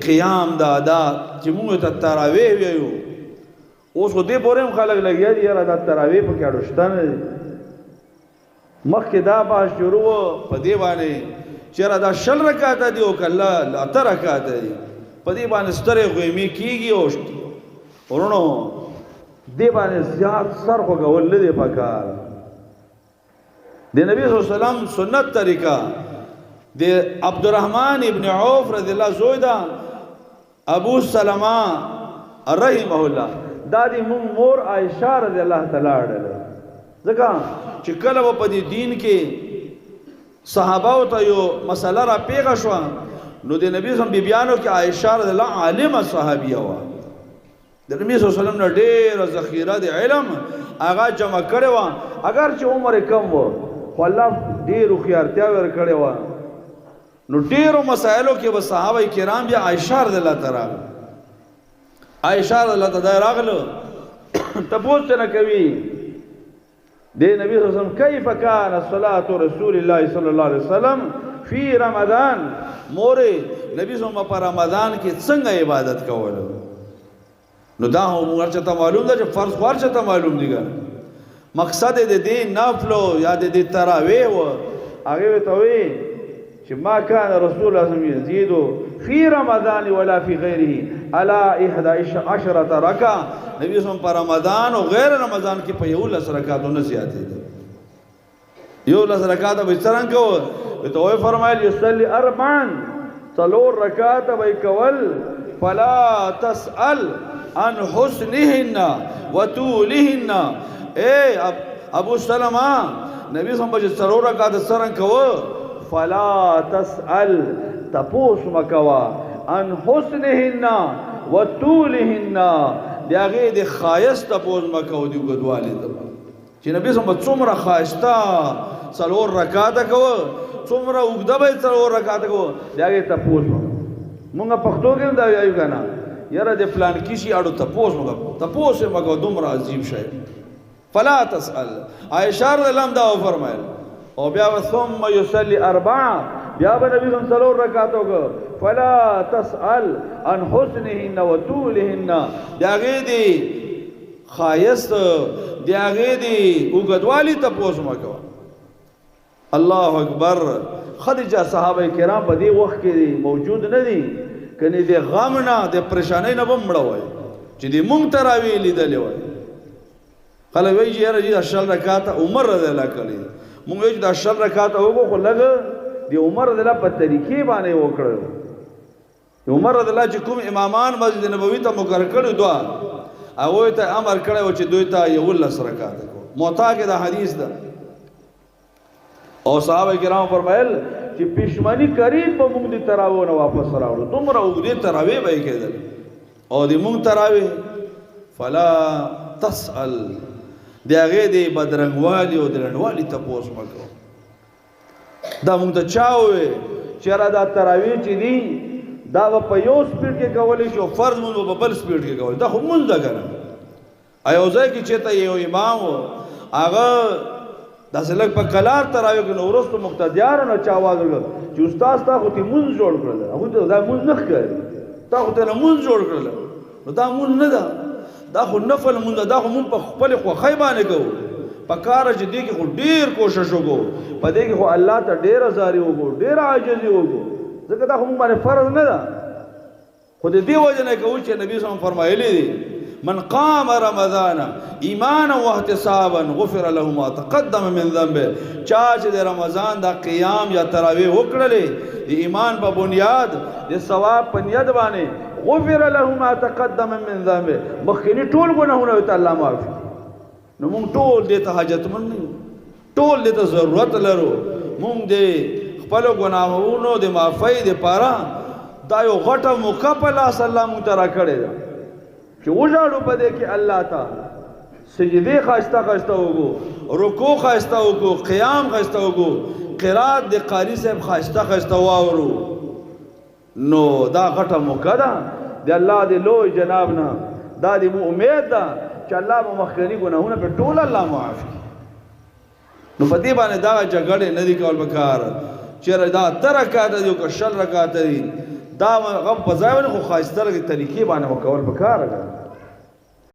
قیام دا ادا چې موږ ته تراویح ویو، اوس خو دې پورې هم خلک لګیا دي، یاره دا تراویح پکې اړو شته نه دي. مخکې دا بحث شروع و په دې باندې چې یاره دا 20 رکعته دي او که 8 رکعته دي، په دې باندې سترې غویمې کېږي. او وروڼو دې باندې زیات سر خوږول نه دی پکار. د نبی صلی الله علیه وسلم سنت طریقه د عبدالرحمن ابن عوف رضی الله زوی ده ابو سلمہ رحمه الله، دا د مونږ مور عائشه رضی الله تعالی عنها، ځکه چې کله په دې دین کې صحابه ته یو مسله را پیښه شوه، نو د نبی صلی بیبیانو کې عائشه رضی الله عالمه صحابیه وه. د نبی صلی الله علیه وسلم نه ډېره ذخیره د علم هغه جمع کړې وه، اګر چې عمر یې کم و خو الله ډېر هوښیارتیا ورکړې وه. نو ډېرو مسایلو کې به صحابه کرام بیا عایشه رضی الله ته راغله، عایشه رضی الله ته راغله، تپوس ته نه کوي د نبی صلی الله علیه وسلم، کیف کان صلات رسول الله صلی الله علیه وسلم فی رمضان؟ مورې، نبی صلی الله په رمضان کې څنګه عبادت کولو؟ نو دا هم هر چاته معلوم ده چې فرض خو هر چاته معلوم دي کنه، مقصد د دې نفلو یا د دې تراویح و. هغه ته وی چې ما کان رسول الله صلی الله علیه وسلم یزيد فی رمضان ولا فی غیره علی 11 رکعه. نبی صلی په رمضان او غیر رمضان کې په 11 رکعاتو نه زیاتې ده. 11 رکعات به څنګه کو؟ ته وی فرمایل یصلی اربعا، څلور رکعات به کول، فلا تسأل عن حسنهن وطولهن. اے ابو سلمہ، نبی صلی الله علیه وسلم څلور رکعات څنګه کو؟ فلا تسأل، تپوس مکوا، عن حسنهن وطولهن، د هغې د ښایست تپوس مکو، د اوږدوالي ته چې نبی صلی الله څومره ښایسته څلور رکعاته کوه، څومره اوږده به یې څلور رکعاته کوه، د هغې تپوس وکړه. مونږ پښتو کې هم دا وایو که نه، یاره د فلانکي شي اړو تپوس وکړه، تپوس یې مه کوه، دومره عظیم شی. فلا تسأل. عایشه رضی الله عنها دا وفرمایل، او بیا به ثم یصلي اربعه، بیا به نبی صلی څلور رکعات وکړ، فلا تسأل عن حسنهن وطولهن، د هغې دې ښایست، د هغې دې اوږدوالي تپوس مه کوه. الله اکبر. خدیجه صحابه کرام په دې وخت کې موجود نه دي، کني د غم نه د پریشانۍ نه به مړه وای چې د مونږ تراویح لیدلې وای. خلک وایي چې یاره جي دا 20 رکعاته عمر رضی الله کړی، مونږ وایو چې دا 20 رکعاته وکړو خو لږ د عمر رضی الله په طریقې باندې وکړو. عمر رضی الله چې کوم امامان مسجد نبوي ته مقرر کړي دوه، هغوی ته امر کړی و چې دوی ته 11 رکعاته کو. موطا کې دا حدیث ده. او صحابه کرام فرمایل چې پښمنی قریب به موږ د تراوو نه واپس راوړو، دومره اوږدې تراوې به یې کېدل. او د موږ تراوې فلا تسأل، د هغې د بدرنګوالي او د لنډوالي تپوس مه کوه. دا موږ ته چا وویل چې یاره دا تراوې چې دي دا به په یو سپیډ کې کولی شي او فرض مونږ به په بل سپیډ کې کولی، دا خو مونځ ده که نه؟ یو ځای کې چېرته یو امام و، هغه داسې لږ په کلار تراوې کړ، نو وروسته مقتدیانو نه چا اواز وکړ چې استاد تا خو ترې مونځ جوړ کړل، هغوی ته دا مونځ نه ښکاري، تا خو ترې مونځ جوړ کړل، نو دا مونځ نه ده، دا خو نفل مونځ ده، دا خو مونږ په خپلې خوښۍ باندې کوو. په کار چې دې کې خو ډېر کوشش وکړو، په دې کې خو الله ته ډېره زاري وکړو، ډېره عاجزي وکړو، ځکه دا خو مونږ باندې فرض نه ده، خو د دې وجه نه کوو چې نبی صلی الله علیه وسلم فرمایلی دی من قام رمضان ایمانا واحتسابا غفر له ما تقدم من ذنبه. چا چې د رمضان دا قیام یا تراویح وکړلې د ایمان په بنیاد، د ثواب په نیت باندې، غفر له ما تقدم من ذنبه، مخکني ټول ګناهونه ته الله معاف. نو مونږ ټول دې ته حاجتمند نه یو، ټول دې ته ضرورت لرو. مونږ دې خپلو ګناهونو د معافۍ دپاره دا یو غټه موقع په لاس الله مونږ ته راکړې ده چې وژاړو په دې کې الله ته سجدې ښایسته ښایسته وکړو، رکوع ښایسته وکړو، قیام ښایسته وکړو، قرات د قاري صاحب ښایسته ښایسته واورو. نو دا غټه موقع ده د الله د لوی جناب نه، دا د مو امید ده چې الله به مخکني ګناهونه په ټول الله معاف کړي. نو په دې باندې دا جګړې نه دي کول پکار چې دا 8 رکعاته دي او که 20 رکعاته دي. دا غم په ځای باندې خو ښایسته لږې طریقې باندې وکول پکار ده.